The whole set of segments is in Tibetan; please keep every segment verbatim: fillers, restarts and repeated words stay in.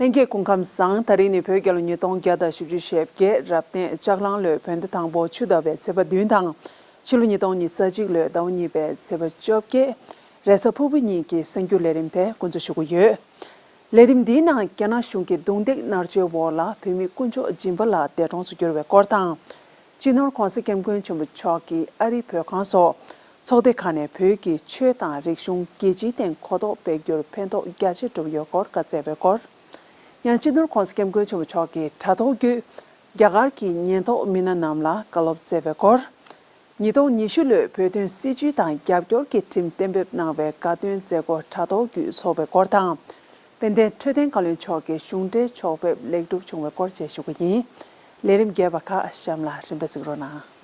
ལྷན་རྒྱས་སྐུ་ཁམས་བཟང་། དེ་རིང་ནི་བོད་རྒྱལ་ལོ་ཉིས་སྟོང་བརྒྱ་དང་བཞི་བཅུ་ཞེ་བརྒྱད་རབ་གནས་ལྕགས་གླང་ལོའི་བོད་ཟླ་དང་པོ་ཆུ་ཟླ་བའི་ཚེས་པ་བདུན་དང་། ཕྱི་ལོ་ཉིས་སྟོང་ཉི་ཤུ་རྩ་གཅིག་ལོའི་ཟླ་བ་གཉིས་པའི་ཚེས་པ་བཅོ་བརྒྱད། རེས་གཟའ་ཕུར་བུ་ཉིན་གྱི་གསར་འགྱུར་ལས་རིམ་དེ་འགོ་འཛུགས་ཞུ་གི་ཡོད། ལས་རིམ་འདིའི་ནང་རྒྱ་ནག་གཞུང་གི་རྡུང་རྡེག་མནར་གཅོད་འོག་ལ་བོད་མི་དཀོན་མཆོག་སྦྱིན་པ་ལགས་འདས་གྲོངས་སུ་གྱུར་བའི་སྐོར་དང་། སྤྱི་ནོར་༧གོང་ས་༧སྐྱབས་མགོན་ཆེན་པོ་མཆོག་གིས་ཨ་རིའི་བོད་ཁང་སོགས་ཚོགས་སྡེ་ཁག་ནས་བོད་ཀྱི་ཆོས་དང་རིག་གཞུང་རྒྱལ་སྤྱིའི་སྟེང་གོ་རྟོགས་སྤེལ་རྒྱུར་ཕན་ཐོགས་རྒྱ་ཆེ་བསྒྲུབས་ཡོད་སྐོར་བཀའ་སྩལ་བའི་སྐོར། ཡང་སྤྱི་ནོར་༧གོང་ས་༧སྐྱབས་མགོན་ཆེན་པོ་མཆོག་གིས་དྲ་ཐོག་བརྒྱུད་རྒྱ་གར་གྱི་ཉེན་རྟོག་མི་སྣ་རྣམས་ལ་བཀའ་སློབ་སྩལ་བའི་སྐོར། ཉིས་སྟོང་ཉི་ཤུ་ལོའི་བོད་དོན་སྲིད་བྱུས་དང་རྒྱབ་སྐྱོར་གྱི་ཁྲིམས་གཏན་འབེབས་གནང་བའི་དགའ་སྟོན་མཛད་སྒོ་དྲ་ཐོག་བརྒྱུད་འཚོགས་པའི་སྐོར་དང་། དཔལ་ལྡན་འཕྲོད་བསྟེན་བཀའ་བློན་མཆོག་གི་གཞུང་འབྲེལ་ཕྱོགས་ཕེབས་ལེགས་གྲུབ་བྱུང་བའི་སྐོར་བཅས་ཞུ་གི་ཡིན། ལས་རིམ་རྒྱས་པ་ཁག་གཤམ་ལ་རིམ་པས་གཟིགས་རོགས་གནང་།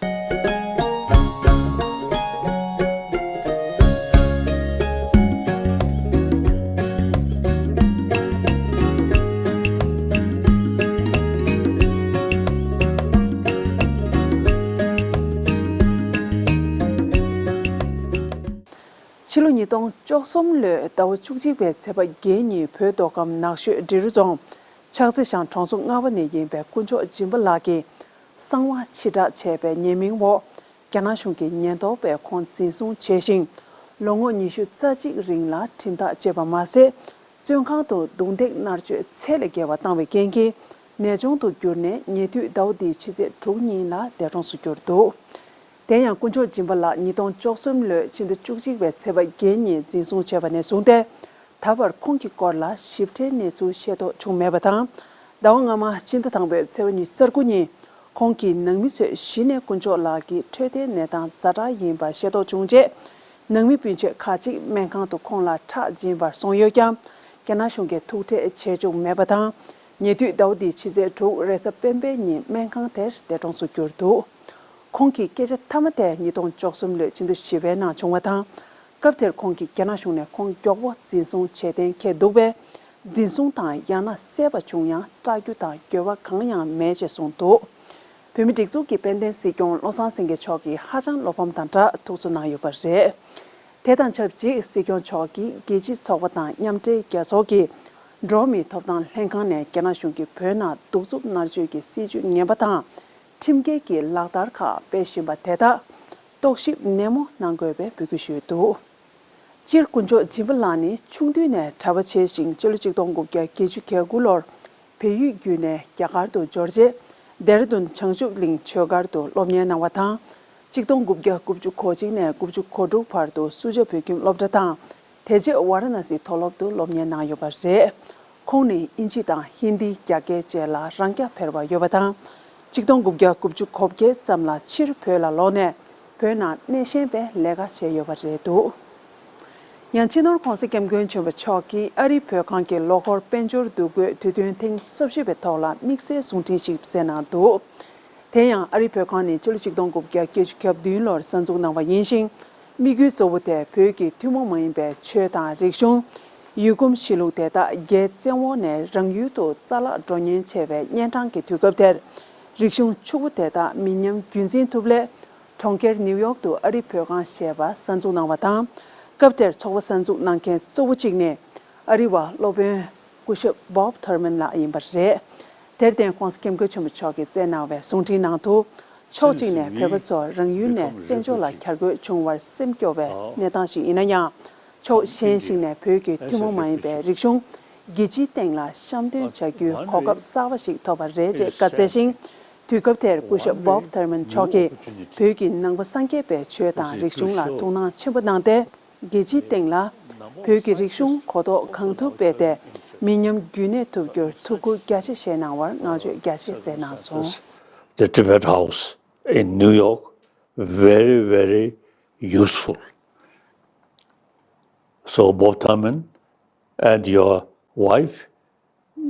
ཕྱི་ལོ་ཉིས་སྟོང་བཅུ་གསུམ་ལོའི་ཟླ་བ་བཅུ་གཅིག་པའི་ཚེས་པ་བརྒྱད་ཉིན་བོད་མདོ་ཁམས་ནགས་ཤོད་འབྲི་རུ་རྫོང་ཕྱག་རྩེ་ཤང་གྲོང་ཚོ་ལྔ་པ་ནས་ཡིན་པའི་དཀོན་མཆོག་སྦྱིན་པ་ལགས་ཀྱི་གསང་བ་ཕྱིར་བསྒྲགས་བྱས་པའི་ཉེས་མིང་འོག་རྒྱ་ནག་གཞུང་གི་ཉེན་རྟོག་པས་ཁོང་འཛིན་བཟུང་བྱས་ཤིང་། ལོ་ངོ་ཉི་ཤུ་རྩ་གཅིག་རིང་ལ་ཁྲིམས་ཐག་བཅད་པ་མ་ཟད། བཙོན་ཁང་དུ་རྡུང་རྡེག་མནར་གཅོད་ཚད་ལས་བརྒལ་བ་བཏང་བའི་རྐྱེན་གྱིས་ནད་གཅོང་དུ་གྱུར་ནས་ཉེ་དུས་ཟླ་བ་འདིའི་ཕྱི་ཚེས་དྲུག་ཉིན་ལ་འདས་གྲོངས་སུ་གྱུར་འདུག་དེ་ཡང་དཀོན་མཆོག་སྦྱིན་པ་ལགས་ཉིས་སྟོང་བཅུ་གསུམ་ལོའི་ཕྱི་ཟླ་བཅུ་གཅིག་པའི་ཚེས་པ་བརྒྱད་ཉིན་འཛིན་བཟུང་བྱས་པ་ནས་བཟུང་སྟེ། ད་བར་ཁོང་གི་སྐོར་ལ་ཞིབ་ཕྲའི་གནས་ཚུལ་ཤེས་རྟོགས་བྱུང་མེད་པ་དང་། ཟླ་བ་སྔ་མ་ཕྱི་ཟླ་དང་པོའི་ཚེས་པ་ཉི་ཤུ་རྩ་དགུ་ཉིན་ཁོང་གི་ནང་མི་ཚོས་གཞི་ནས་དཀོན་མཆོག་ལགས་ཀྱི་འཕྲོད་བསྟེན་གནས་སྟངས་ཛ་དྲག་ཡིན་པ་ཤེས་རྟོགས་བྱུང་རྗེས། ནང་མི་སྤུན་མཆེད་ཁག་ཅིག་སྨན་ཁང་དུ་ཁོང་ལ་ཁྲག་སྦྱིན་པར་སོང་ཡོད་ཀྱང་། རྒྱ་ནག་གཞུང་གིས་ཐུག་འཕྲད་བྱས་བྱུང་མེད་པ་དང་། ཉེ་དུས་ཟླ་བ་འདིའི་ཕྱི་ཚེས་དྲུག་རེས་གཟའ་སྤེན་པའི་ཉིན་སྨན་ཁང་དེར་འདས་གྲོངས་སུ་གྱུར་འདུག་ཁོང་གི་སྐད་ཆ་མཐའ་མ་དེ་ཉིས་སྟོང་བཅུ་གསུམ་ལོའི་ཕྱི་ཟླ་བཞི་པའི་ནང་བྱུང་བ་དང་། སྐབས་དེར་ཁོང་གིས་རྒྱ་ནག་གཞུང་ནས་ཁོང་མགྱོགས་པོ་འཛིན་བཟུང་བྱེད་གཏན་འཁེལ་འདུག་པས། འཛིན་བཟུང་དང་ཡང་ན་བསད་པ་བྱུང་ཡང་སྐྲག་རྒྱུ་དང་འགྱོད་པ་གང་ཡང་མེད་ཅེས་གསུངས་འདུག་བོད་མི་སྒྲིག་འཛུགས་ཀྱི་དཔལ་ལྡན་སྲིད་སྐྱོང་བློ་བཟང་སེང་གེ་མཆོག་གིས་ཧ་ཅང་བློ་ཕམ་དང་སྦྲགས་ཐུགས་གསོ་གནང་ཡོད་པ་རེད། དེ་དང་ཆབས་ཅིག་སྲིད་སྐྱོང་མཆོག་གིས་རྒྱལ་སྤྱིའི་ཚོགས་པ་དང་མཉམ་འབྲེལ་རྒྱལ་ཚོགས་ཀྱི་འགྲོ་བ་མིའི་ཐོབ་ཐང་ལྷན་ཁང་ནས་རྒྱ་ནག་གཞུང་གིས་བོད་ནང་གདུག་རྩུབ་མནར་གཅོད་ཀྱི་སྲིད་བྱུས་ངན་པ་དང་། ཁྲིམས་འགལ་གྱི་ལག་བསྟར་ཁག་སྤེལ་བཞིན་པ་དེ་དག་རྟོག་ཞིབ་ནན་མོ་གནང་དགོས་པའི་འབོད་སྐུལ་ཞུས་འདུག་སྤྱིར་དཀོན་མཆོག་སྦྱིན་པ་ལགས་ནི་ཆུང་དུས་ནས་གྲྭ་པ་བྱས་ཤིང་སྤྱི་ལོ་ཆིག་སྟོང་དགུ་བརྒྱ་བརྒྱད་ཅུ་གྱ་དགུ་ལོར་བལ་ཡུལ་བརྒྱུད་ནས་རྒྱ་གར་དུ་འབྱོར་རྗེས། ལྡེ་ར་ལྡུན་བྱང་ཆུབ་གླིང་ཆོས་སྒར་དུ་སློབ་གཉེར་གནང་བ་དང་། ཆིག་སྟོང་དགུ་བརྒྱ་དགུ་བཅུ་གོ་གཅིག་ནས་དགུ་བཅུ་གོ་དྲུག་བར་དུ་སུ་ཇཱ་བོད་ཁྱིམ་སློབ་གྲྭ་དང་། དེ་རྗེས་ཝཱ་ར་ཎ་སི་མཐོ་སློབ་ཏུ་སློབ་གཉེར་གནང་ཡོད་པ་རེད། ཁོང་ནི་དབྱིན་ཇི་དང་ཧིན་དི་རྒྱ་སྐད་བཅས་ལ་རང་རྐྱ་འཕེར་བ་ཡོད་པ་དང་། ཆིག་སྟོང་དགུ་བརྒྱ་དགུ་བཅུ་གོ་བརྒྱད་ཙམ་ལ་ཕྱིར་བོད་ལ་ལོག་ནས་བོད་ནང་སྣེ་ཤན་པའི་ལས་ཀ་བྱས་ཡོད་པ་རེད་འདུག་ཡང་སྤྱི་ནོར་༧གོང་ས་༧སྐྱབས་མགོན་ཆེན་པོ་མཆོག་གིས་ཨ་རིའི་བོད་ཁང་གི་ལོ་འཁོར་དཔལ་འབྱོར་འདུ་འགོད་དུས་སྟོན་ཐེངས་སོ་བཞི་པའི་ཐོག་ལ་དམིགས་བསལ་གསུང་འཕྲིན་ཞིག་བསྩལ་གནང་འདུག་དེ་ཡང་ཨ་རིའི་བོད་ཁང་ནི་སྤྱི་ལོ་ཆིག་སྟོང་དགུ་བརྒྱ་བརྒྱད་ཅུ་གྱ་བདུན་ལོར་གསར་འཛུགས་གནང་བ་ཡིན་ཞིང་། དམིགས་ཡུལ་གཙོ་བོ་དེ་བོད་ཀྱི་ཐུན་མོང་མ་ཡིན་པའི་ཆོས་དང་རིག་གཞུང་། ཡུལ་གོམས་གཤིས་ལུགས་དེ་དག་རྒྱའི་བཙན་འོག་ནས་རང་ཡུལ་དུ་རྩ་བརླག་འགྲོ་ཉེན་ཆེ་བའི་གཉན་འཕྲང་གི་དུས་སྐབས་དེར། རིག་གཞུང་ཕྱུག་པོ་དེ་དག་མི་ཉམས་རྒྱུན་འཛིན་ཐུབ་སླད། གྲོང་ཁྱེར་ནིའུ་ཡོག་ཏུ་ཨ་རིའི་བོད་ཁང་ཞེས་པ་གསར་འཛུགས་གནང་བ་དང་། སྐབས་དེར་ཚོགས་པ་གསར་འཛུགས་གནང་མཁན་གཙོ་བོ་གཅིག་ནི་ཨ་རི་བ་སློབ་དཔོན་སྐུ་ཞབས་Bob Thurman ལགས་ཡིན་པ་རེད། དེར་བརྟེན་༧གོང་ས་༧སྐྱབས་མགོན་ཆེན་པོ་མཆོག་གིས་བསྩལ་གནང་བའི་གསུང་འཕྲིན་ནང་དུ། ཕྱོགས་གཅིག་ནས་བོད་པ་ཚོ་རང་ཡུལ་ནས་བཙན་བྱོལ་ལ་གྱར་དགོས་བྱུང་བར་སེམས་སྐྱོ་བའི་གནས་སྟངས་ཤིག་ཡིན་ན་ཡང་། ཕྱོགས་གཞན་ཞིག་ནས་བོད་ཀྱི་ཐུན་མོང་མ་ཡིན་པའི་རིག་གཞུང་རྒྱལ་སྤྱིའི་སྟེང་ལ་བཤམས་སྟོན་བྱ་རྒྱུའི་གོ་སྐབས་གསར་པ་ཞིག་ཐོབ་པ་རེད་ཅེས་བཀའ་སྩལ་ཞིང་། དུས་སྐབས་དེར་སྐུ་ཞབས་Bob Thurman མཆོག་གིས་བོད་ཀྱི་ནང་པ་སངས་རྒྱས་པའི་ཆོས་དང་རིག་གཞུང་ལ་ཐུགས་སྣང་ཆེན་པོ་གནང་སྟེ། རྒྱལ་སྤྱིའི་སྟེང་ལ་བོད་ཀྱི་རིག་གཞུང་གོ་རྟོགས་གང་ཐུབ་སྤེལ་ཏེ། མི་ཉམས་རྒྱུན་གནས་ཐུབ་རྒྱུར་ཐུགས་ཁུར་རྒྱ་ཆེ་བཞེས་གནང་བར་བསྔགས་བརྗོད་རྒྱ་ཆེ་མཛད་གནང་སོང་། The Tibet House in New York, very, very useful. So, Bob Thurman and your wife,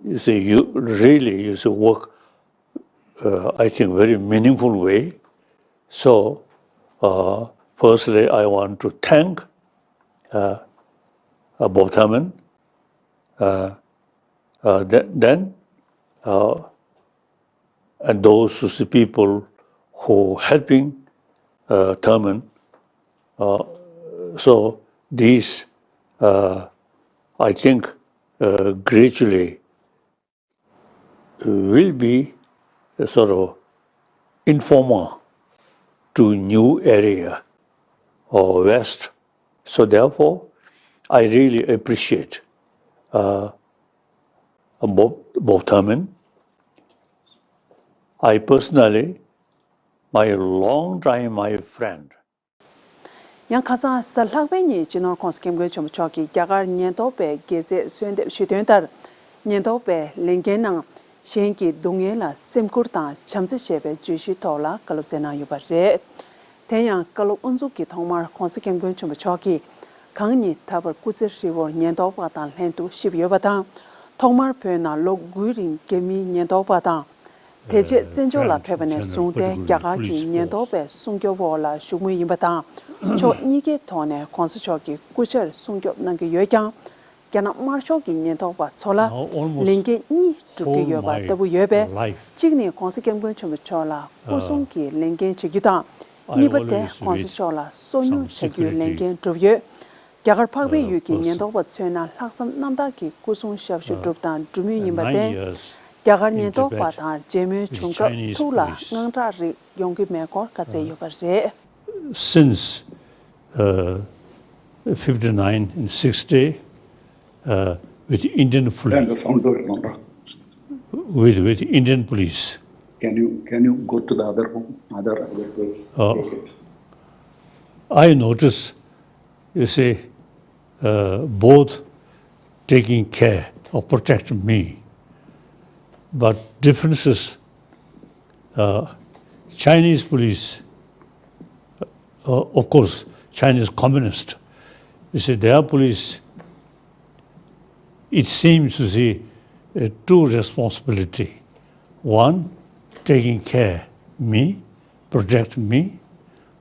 you see, you really, you see, work, uh, I think, very meaningful way. So, uh, firstly, I want to thank, uh, uh, Bob Thurman. Uh, uh, th-, then, uh, and those who see people who helping, uh, Thurman. Uh, so these, uh, I think, uh, gradually will be a sort of informer to new area or west. So therefore, I really appreciate uh, Bob, Bob Thurman. I personally, my long time my friend. ཡང་ཁ་སང་གཟའ་ལྷག་པའི་ཉིན་སྤྱི་ནོར་༸གོང་ས་༸སྐྱབས་མགོན་ཆེན་པོ་མཆོག་གིས་རྒྱ་གར་ཉེན་རྟོག་པའི་དགེ་རྩས་གསོལ་འདེབས་ཞུས་དོན་ལྟར། ཉེན་རྟོག་པའི་ལས་འགན་ནང་གཞན་གྱི་སྡུག་བསྔལ་ལ་སེམས་ཁུར་དང་བྱམས་བརྩེ་ཞེས་པའི་བརྗོད་གཞིའི་ཐོག་ལ་བཀའ་སློབ་སྩལ་གནང་ཡོད་པ་རེད། དེ་ཡང་བཀའ་སློབ་དབུ་འཛུགས་ཀྱི་ཐོག་མར་༸གོང་ས་༸སྐྱབས་མགོན་ཆེན་པོ་མཆོག་གིས་གང་ཉིད་ད་བར་སྐུ་ཚེ་ཧྲིལ་བོར་ཉེན་རྟོག་པ་དང་ལྷན་དུ་གཤིབས་ཡོད་པ་དང་། ཐོག་མར་བོད་ནང་ལོ་དགུའི་རིང་རྒྱ་མིའི་ཉེན་རྟོག་པ་དང་། དེ་རྗེས་བཙན་བྱོལ་ལ་ཕེབས་པ་ནས་བཟུང་སྟེ་རྒྱ་གར་གྱི་ཉེན་རྟོག་པའི་སྲུང་སྐྱོབ་འོག་ལ་བཞུགས་མུས་ཡིན་པ་དང་། ཕྱོགས་གཉིས་ཀའི་ཐོག་ནས་༸གོང་ས་མཆོག་གི་སྐུ་ཕྱྭར་སྲུང་སྐྱོབ་གནང་གི་ཡོད་ཀྱང་། རྒྱ་ནག་དམར་ཤོག་གི་ཉེན་རྟོག་པ་ཚོ་ལ་ལས་འགན་གཉིས་སྒྲུབ་ཀྱི་ཡོད་པ་ལྟ་བུ་ཡོད་པས། གཅིག་ནི་༸གོང་ས་༸སྐྱབས་མགོན་ཆེན་པོ་མཆོག་ལ་སྐུ་སྲུང་གི་ལས་འགན་བྱེད་རྒྱུ་དང་། གཉིས་པ་དེ་༸གོང་ས་མཆོག་ལ་སོ་ཉུལ་བྱ་རྒྱུའི་ལས་འགན་བསྒྲུབས་ཡོད། རྒྱ་གར་འཕགས་པའི་ཡུལ་གྱི་ཉེན་རྟོག་པ་མཚོན་ན་ལྷག་བསམ་རྣམ་དག་གིས་སྐུ་སྲུང་ཞབས་ཞུ་བསྒྲུབས་དང་སྒྲུབ་མུས་ཡིན་པར་བརྟེན། རྒྱ་གར་ཉེན་རྟོག་པ་དང་མཇལ་མོལ་བྱུང་སྐབས་ཐུགས་ལ་དངངས་སྐྲག་རིགས་ཡོང་གི་མེད་སྐོར་བཀའ་སྩལ་ཡོད་པ་རེད། Since uh, fifty-nine and sixty uh, with Indian police, with, with Indian police. Can you can you go to the other room, other other place? Uh, I notice, you see, uh, both taking care or protect me, but difference is uh, Chinese police, uh, of course, Chinese communist, you see, their police, it seems to see uh, two responsibility. One, taking care me, protect me.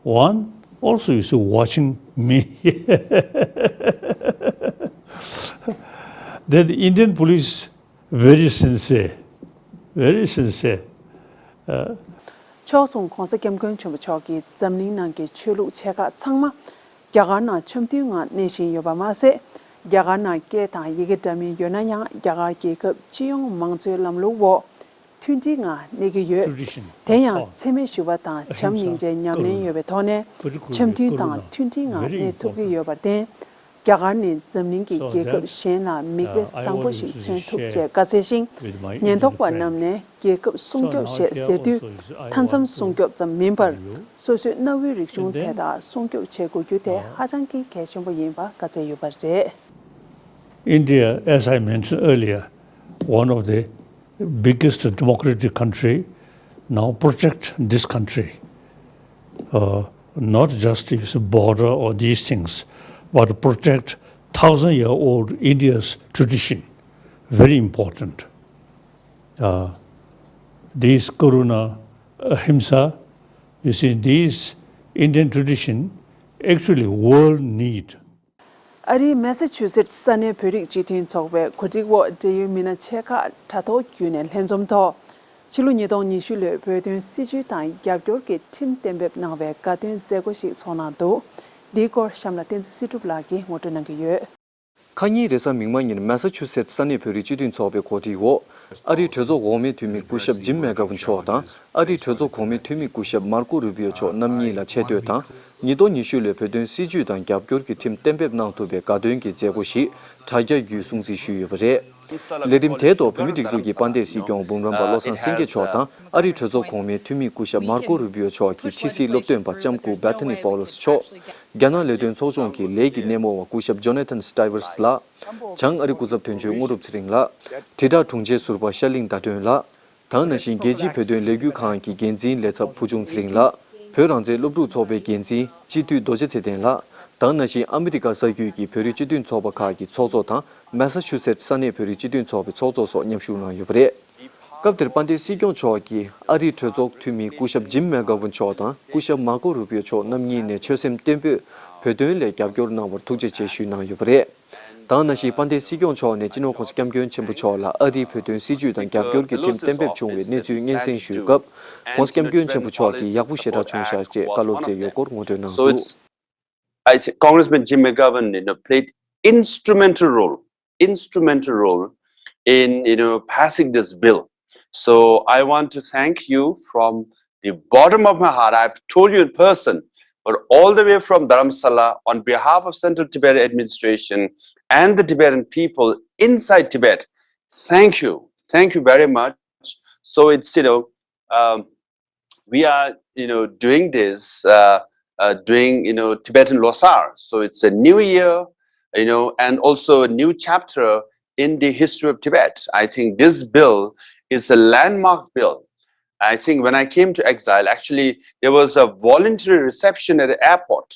One, also, you see, watching me. That Indian police very sincere, very sincere. ཕྱོགས་མཚུངས་༸གོང་ས་༸སྐྱབས་མགོན་ཆེན་པོ་མཆོག་གིས་འཛམ་གླིང་ནང་གི་ཆོས་ལུགས་ཆེ་ཁག་ཚང་མ་རྒྱ་གར་ནང་འཆམ་མཐུན་ངང་གནས་བཞིན་ཡོད་པ་མ་ཟད། རྒྱ་གར་ནང་སྐད་དང་ཡི་གེ་འདྲ་མིན་ཡོད་ན་ཡང་རྒྱ་གར་རྒྱལ་ཁབ་སྤྱི་ཡོངས་མང་གཙོའི་ལམ་ལུགས་འོག་མཐུན་སྒྲིལ་ངང་གནས་ཀྱི་ཡོད། དེ་ཡང་འཚེ་མེད་ཞི་བ་དང་བྱམས་སྙིང་རྗེའི་ཉམས་ལེན་ཡོད་པའི་ཐོག་ནས་འཆམ་མཐུན་དང་མཐུན་སྒྲིལ་ངང་གནས་ཐུབ་ཀྱི་ཡོད་པར་བརྟེན། རྒྱ་གར་ནི་འཛམ་གླིང་གི་རྒྱལ་ཁབ་གཞན་ལ་མིག་དཔེ་བཟང་པོ་ཞིག་མཚོན་ཐུབ་ཅེས་བཀའ་སྩལ་ཞིང་། ཉེན་རྟོག་པ་རྣམས་ནས་རྒྱལ་ཁབ་སྲུང་སྐྱོབ་ཞེས་ཟེར་དུས། མཐའ་མཚམས་སྲུང་སྐྱོབ་ཙམ་མིན་པར། སོ་སོའི་གནའ་བོའི་རིག་གཞུང་དེ་དག་སྲུང་སྐྱོབ་བྱེད་དགོས་རྒྱུ་དེ་ཧ་ཅང་གི་གལ་ཆེན་པོ་ཡིན་པ་བཀའ་སྩལ་ཡོད་པ་རེད། India, as I mentioned earlier, one of the biggest democratic country, now protect this country. Uh, not just its border or these things, but protect thousand year old India's tradition. Very important. Uh, these Karuna, Ahimsa, you see, these Indian tradition actually world need. ཨ་རིའི་མེ་ས་ཆུ་སེ་ཊི་ས་གནས་བོད་རིགས་སྤྱི་མཐུན་ཚོགས་པའི་གོ་སྒྲིག་འོག་འབྲེལ་ཡོད་མི་སྣ་ཆེ་ཁག་དྲ་ཐོག་བརྒྱུད་ནས་ལྷན་འཛོམས་ཐོག་ཕྱི་ལོ་ཉིས་སྟོང་ཉི་ཤུ་ལོའི་བོད་དོན་སྲིད་བྱུས་དང་རྒྱབ་སྐྱོར་གྱི་ཁྲིམས་གཏན་འབེབས་གནང་བའི་དགའ་སྟོན་མཛད་སྒོ་ཞིག་ཚོགས་གནང་འདུག་འདིའི་སྐོར་གཤམ་ལ་བསྟན་འཛིན་སྲིད་སྒྲུབ་ལགས་ཀྱིས་ངོ་སྤྲོད་གནང་གི་ཡོད། ཁ་ཉིན་རེས་གཟའ་མིག་དམར་ཉིན་མེ་ས་ཆུ་སེ་ཊི་ས་གནས་བོད་རིགས་སྤྱི་མཐུན་ཚོགས་པའི་གོ་སྒྲིག་འོག་ཨ་རིའི་གྲོས་ཚོགས་འོག་མའི་འཐུས་མི་སྐུ་ཞབས་ཇིམ་མེག་གྷ་ཝུན་མཆོག་དང་ཨ་རིའི་གྲོས་ཚོགས་གོང་མའི་འཐུས་མི་སྐུ་ཞབས་མར་ཀོ་རུ་པི་ཡོ་མཆོག་རྣམ་གཉིས་ལ་ཆེ་བསྟོད་དང་། ཉིས་སྟོང་ཉི་ཤུ་ལོའི་བོད་དོན་སྲིད་བྱུས་དང་རྒྱབ་སྐྱོར་གྱི་ཁྲིམས་གཏན་འབེབས་གནང་ཐུབ་པའི་དགའ་སྟོན་གྱི་མཛད་སྒོ་ཞིག་དྲ་རྒྱ་བརྒྱུད་སྲུང་བརྩི་ཞུས་ཡོད་པ་རེད། ལས་རིམ་དེའི་ཐོག་བོད་མིའི་སྒྲིག་འཛུགས་ཀྱི་དཔལ་ལྡན་སྲིད་སྐྱོང་འབུམ་རམས་པ་བློ་བཟང་སེང་གེ་མཆོག་དང་ཨ་རིའི་གྲོས་ཚོགས་གོང་མའི་འཐུས་མི་སྐུ་ཞབས་མར་ཀོ་རུ་པི་ཡོ་མཆོག་གི་ཕྱི་སྲིད་སློབ་སྟོན་པ་ལྕམ་སྐུ་Bethany Paulus་མཆོག་རྒྱ་ནག་ལས་དོན་ཚོགས་ཆུང་གི་ལས་ཀྱི་སྣེ་མོ་བ་སྐུ་ཞབས་Jonathan Stivers་ལགས། བྱང་ཨ་རི་སྐུ་ཚབ་དོན་གཅོད་དངོས་གྲུབ་ཚེ་རིང་ལགས། དྲིལ་བསྒྲགས་དྲུང་ཆེ་ཟུར་པ་ཤར་གླིང་ཟླ་སྒྲོན་ལགས། དེ་ནང་བཞིན་རྒྱལ་སྤྱིའི་བོད་དོན་ལས་འགུལ་ཁང་གི་འགན་འཛིན་ལས་ཚབ་ཕུར་ཆུང་ཚེ་རིང་ལགས། བོད་རང་བཙན་སློབ་ཕྲུག་ཚོགས་པའི་འགན་འཛིན་སྤྱི་འཐུས་རྡོ་རྗེ་ཚེ་བརྟན་ལགས། དེ་ནང་བཞིན་ཨ་མི་རི་ཀ་ས་རྒྱུད་ཀྱི་བོད་རིགས་སྤྱི་མཐུན་ཚོགས་པ་ཁག་གི་ཚོགས་གཙོ་དང་མེ་ས་ཆུ་སེ་ཊི་ས་གནས་བོད་རིགས་སྤྱི་མཐུན་ཚོགས་པའི་ཚོགས་གཙོ་སོགས་མཉམ་ཞུགས་གནང་ཡོད་པ་རེད། སྐབས་དེར་དཔལ་ལྡན་སྲིད་སྐྱོང་མཆོག་གིས་ཨ་རིའི་གྲོས་ཚོགས་འཐུས་མི་སྐུ་ཞབས་ཇིམ་མེག་གྷ་ཝུན་མཆོག་དང་སྐུ་ཞབས་མར་ཀོ་རུ་པི་ཡོ་མཆོག་རྣམ་གཉིས་ནས་ཆོད་སེམས་བརྟན་པོས་བོད་དོན་ལ་རྒྱབ་སྐྱོར་གནང་བར་ཐུགས་རྗེ་ཆེ་ཞུས་གནང་ཡོད་པ་རེད། དེ་ནང་བཞིན་དཔལ་ལྡན་སྲིད་སྐྱོང་མཆོག་ནས་སྤྱི་ནོར་༸གོང་ས་༸སྐྱབས་མགོན་ཆེན་པོ་མཆོག་ལ་ཨ་རིའི་བོད་དོན་སྲིད་བྱུས་དང་རྒྱབ་སྐྱོར་གྱི་ཁྲིམས་གཏན་འབེབས་བྱུང་བའི་གནས་ཚུལ་སྙན་སེང་ཞུས་སྐབས། ༸གོང་ས་༸སྐྱབས་མགོན་ཆེན་པོ་མཆོག་གིས་ཡག་པོ་ཞེ་དྲག་བྱུང་ཤག་ཅེས་བཀའ་སློབ་སྩལ་ཡོད་སྐོར་ངོ་སྤྲོད་གནང་འདུག I think Congressman Jim McGovern, you know, played instrumental role, instrumental role in, you know, passing this bill. So I want to thank you from the bottom of my heart. I've told you in person, but all the way from Dharamsala, on behalf of Central Tibet Administration and the Tibetan people inside Tibet, thank you. Thank you very much. So it's, you know, um, we are, you know, doing this, uh, uh, doing, you know, Tibetan Losar. So it's a new year, you know, and also a new chapter in the history of Tibet. I think this bill is a landmark bill. I think when I came to exile, actually, there was a voluntary reception at the airport,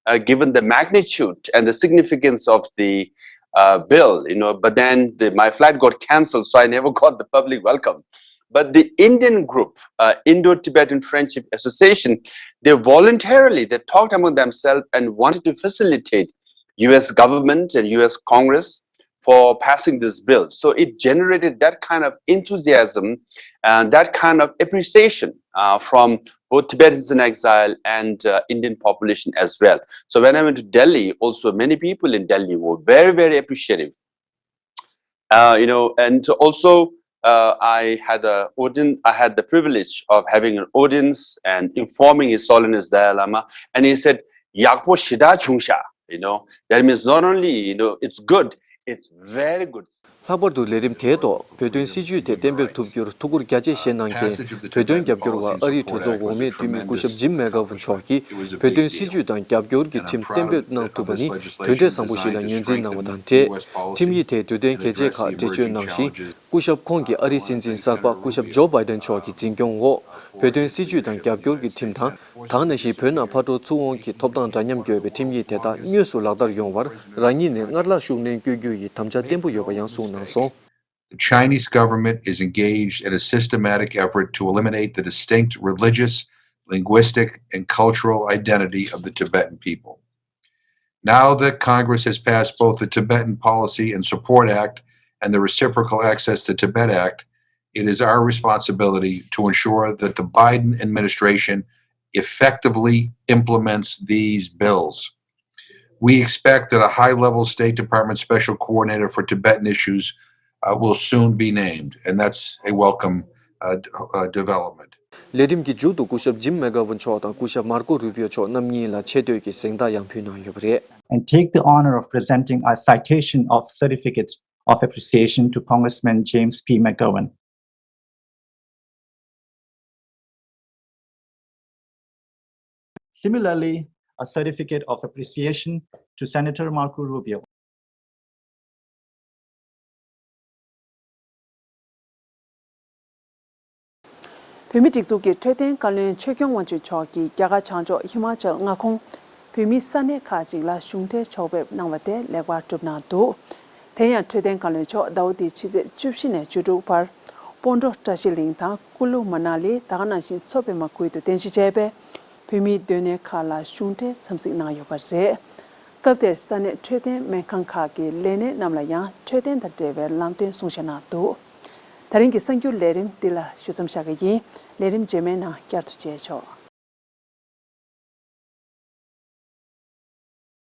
uh, given the magnitude and the significance of the uh, bill, you know, but then the, my flight got cancelled, so I never got the public welcome. But the Indian group, uh, Indo-Tibetan Friendship Association, they voluntarily, they talked among themselves and wanted to facilitate U S government and U S Congress for passing this bill. So it generated that kind of enthusiasm and that kind of appreciation, uh, from both Tibetans in exile and, uh, Indian population as well. So when I went to Delhi, also many people in Delhi were very, very appreciative. Uh, you know, and also, uh, I had a audien- I had the privilege of having an audience and informing His Holiness Dalai Lama, and he said, "ཡག་པོ་ཞེ་དྲག་བྱུང་ཤག." You know, that means not only, you know, it's good, it's very good. ལྷག་པར་དུ་ལས་རིམ་དེའི་ཐོག་བོད་དོན་སྲིད་བྱུས་དེ་གཏན་འབེབས་ཐུབ་རྒྱུར་ཐུགས་ཁུར་རྒྱ་ཆེ་བཞེས་གནང་མཁན་བོད་དོན་རྒྱབ་སྐྱོར་བ་ཨ་རིའི་གྲོས་ཚོགས་འོག་མའི་འཐུས་མི་སྐུ་ཞབས་ཇིམ་མེག་གྷ་ཝན་མཆོག་གིས་བོད་དོན་སྲིད་བྱུས་དང་རྒྱབ་སྐྱོར་གྱི་ཁྲིམས་གཏན་འབེབས་གནང་ཐུབ་པ་ནི་དོན་འབྲས་བཟང་པོ་ཞིག་ལ་ངོས་འཛིན་གནང་བ་དང་འབྲེལ། ཁྲིམས་ཡིག་དེས་འབྲུ་དོན་གལ་ཆེ་ཁག་འགྲེལ་བརྗོད་གནང་ཞིང་། སྐུ་ཞབས་ཁོང་གིས་ཨ་རིའི་སྲིད་འཛིན་གསར་པ་སྐུ་ཞབས་ཇོ་བྷའི་ཌེན་མཆོག་གི་འཛིན་སྐྱོང་འོག་བོད་དོན་སྲིད་བྱུས་དང་རྒྱབ་སྐྱོར་གྱི་ཁྲིམས་དང་། ད་ག་ནང་བཞིན་བོད་ནང་ཕར་འགྲོ་ཚུར་འོང་གི་ཐོབ་ཐང་འདྲ་མཉམ་དགོས་པའི་ཁྲིམས་ཡིག་དེ་དག་དངོས་སུ་ལག་བསྟར་ཡོང་བར་རང་ཉིད་ནས་སྔར་ལྷག་ཤུགས་སྣོན་བསྐྱོན་རྒྱུ་ཡི་དམ་བཅའ་བརྟན་པོ་ཡོད་པ་ཡང་གསུངས་གནང་སོང་། The Chinese government is engaged in a systematic effort to eliminate the distinct religious, linguistic, and cultural identity of the Tibetan people. Now that Congress has passed both the Tibetan Policy and Support Act and the Reciprocal Access to Tibet Act, it is our responsibility to ensure that the Biden administration effectively implements these bills. We expect that a high level State Department special coordinator for Tibetan issues, uh, will soon be named, and that's a welcome, uh, d- uh, development. ལས་རིམ་གྱི་མཇུག་ཏུ་སྐུ་ཞབས་ཇིམ་མེག་གྷ་ཝན་མཆོག་དང་སྐུ་ཞབས་མར་ཀོ་རུ་པིའོ་མཆོག་རྣམ་གཉིས་ལ་ཆེ་བསྟོད་ཀྱི་གཟེངས་རྟགས་ཡང་ཕུལ་གནང་ཡོད་པ་རེད། And take the honor of presenting a citation of certificate of appreciation to Congressman James P. McGovern. Similarly, a certificate of appreciation to Senator Marco Rubio. བོད་མིའི་སྒྲིག་འཛུགས་ཀྱི་འཕྲོད་བསྟེན་བཀའ་བློན་ཆོས་སྐྱོང་དབང་ཕྱུག་མཆོག་གིས་རྒྱ་གར་བྱང་ཕྱོགས་ཧི་མ་ཅལ་མངའ་ཁོངས་བོད་མིའི་ས་གནས་ཁག་ཅིག་ལ་གཞུང་འབྲེལ་ཕྱོགས་ཕེབས་གནང་བ་དེ་ལེགས་པར་གྲུབ་གནང་འདུག་དེ་ཡང་འཕྲོད་བསྟེན་བཀའ་བློན་མཆོག་ཟླ་བ་འདིའི་ཕྱི་ཚེས་བཅུ་བཞི་ནས་བཅུ་དྲུག་བར་སྤོན་ཊོ་བཀྲ་ཤིས་གླིང་དང་ཀུ་ལུ་མ་ན་ལི། ད་ག་ནང་བཞིན་མཚོ་པདྨ་ཁུལ་དུ་རྟེན་གཞི་བྱས་པའི་བོད་མིའི་སྡོད་གནས་ཁག་ལ་གཞུང་འབྲེལ་འཚམས་གཟིགས་གནང་ཡོད་པ་རེད། སྐབས་དེར་ས་གནས་འཕྲོད་བསྟེན་སྨན་ཁང་ཁག་གི་ལས་སྣེ་རྣམས་ལ་ཡང་འཕྲོད་བསྟེན་དང་འབྲེལ་བའི་ལམ་སྟོན་གསུང་བཤད་གནང་འདུག་ད་རིང་གི་གསར་འགྱུར་ལས་རིམ་འདི་ལ་ཞུ་མཚམས་བཞག་གི་ཡིན། ལས་རིམ་རྗེས་མའི་ནང་བསྐྱར་དུ་མཇལ་ཆོག